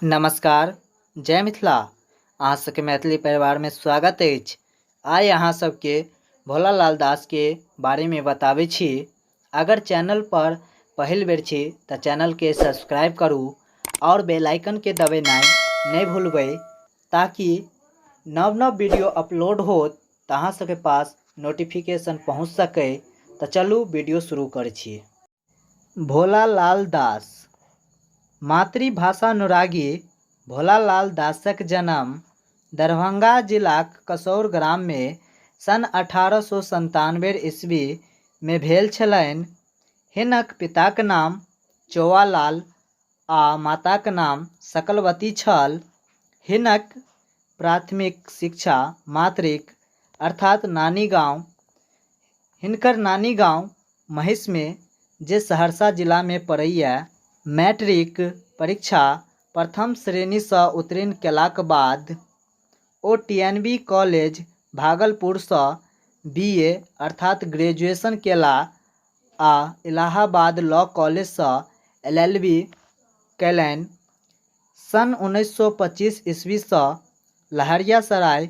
नमस्कार, जय मिथिला। अहाँ सबके मैथिली परिवारमे स्वागत अछि। आइ अहाँ सबके भोला लाल दासके बारेमे बताबै छी। अगर चैनल पर पहिल बेर छी तऽ चैनलके सब्सक्राइब करू आओर बेल आइकनके दबेनाइ नहि भूलबै, ताकि नव नव वीडियो अपलोड होत तऽ अहाँ सबके पास नोटिफिकेशन पहुँच सकै। तऽ चलू वीडियो शुरू करै छी। भोला लाल दास मातृभाषानुरागी भोला लाल दासक जन्म दरभंगा जिलाक कसौर ग्राममे सन् 1897 ईस्वीमे भेल छलनि। हिनक पिताक नाम चौआलाल आ माताक नाम सकलवती छल। हिनक प्राथमिक शिक्षा मातृक अर्थात नानी गाँव हिनकर नानी गाँव महिषमे जे सहरसा जिलामे पड़ैए। मैट्रिक परीक्षा प्रथम श्रेणीसँ उत्तीर्ण केलाक बाद O T N B college भागलपुरसँ बी ए अर्थात ग्रेजुएशन केलाह आ इलाहाबाद लॉ कॉलेजसँ एल एल बी कयलनि। सन् 1925 ईस्वीसँ लहेरियासराय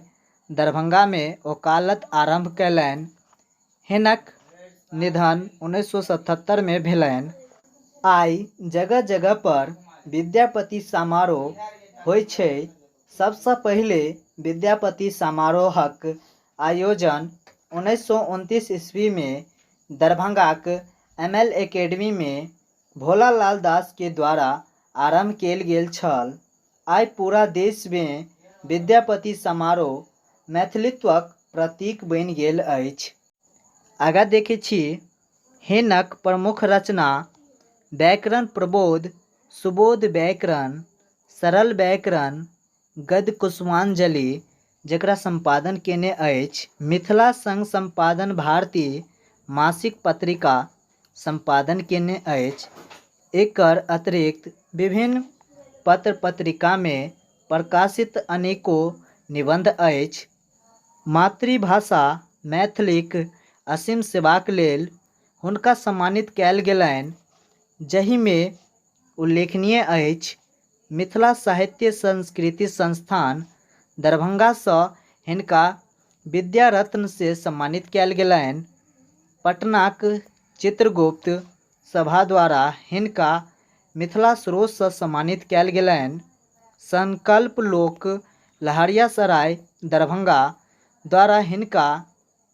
दरभंगामे ओकालत आरम्भ कयलनि। हिनक निधन 1977 मे भेलनि। आइ जगह-जगह पर विद्यापति समारोह होइ छै। सबसँ पहिले विद्यापति समारोहक आयोजन 1929 ईस्वी मे दरभंगाक एम एल एकेडमी मे भोला लाल दास के द्वारा आरम्भ केल गेल छल। आइ पूरा देश मे विद्यापति समारोह मैथिलीत्वक प्रतीक बनि गेल अछि। आगाँ देखै छी हिनक प्रमुख रचना व्याकरण प्रबोध, सुबोध व्याकरण, सरल व्याकरण, गद्य कुसुमांजलि जकरा सम्पादन केने अछि। मिथिला संघ सम्पादन भारती मासिक पत्रिका सम्पादन केने अछि। एकर अतिरिक्त विभिन्न पत्र-पत्रिकामे प्रकाशित अनेको निबन्ध अछि। मातृभाषा मैथिलीक असीम सेवाक लेल हुनका सम्मानित कयल गेलनि, जाहिमे उल्लेखनीय अछि मिथिला साहित्य संस्कृति संस्थान, दरभंगासँ हिनका विद्यारत्नसँ सम्मानित कयल गेलनि। पटनाक चित्रगुप्त सभा द्वारा हिनका मिथिला स्रोतसँ सम्मानित कयल गेलनि। संकल्प लोक लहेरियासराय दरभंगा द्वारा हिनका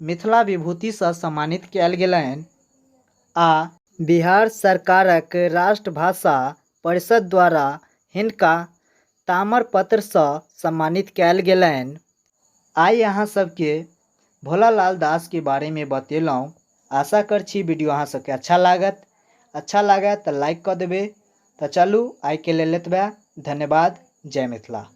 मिथिला विभूतिसँ सम्मानित कयल गेलनि आ बिहार सरकारक राष्ट्रभाषा परिषद द्वारा हिनका ताम्रपत्रसँ सम्मानित कयल गेलनि। आइ अहाँ सबके भोला लाल दास के बारे में बतेलहुँ। आशा कर छी वीडियो अहाँ सबके अच्छा लागत। अच्छा लागत तऽ लाइक कऽ देबै। तऽ चलू आइके लेल एतबे। धन्यवाद। जय मिथिला।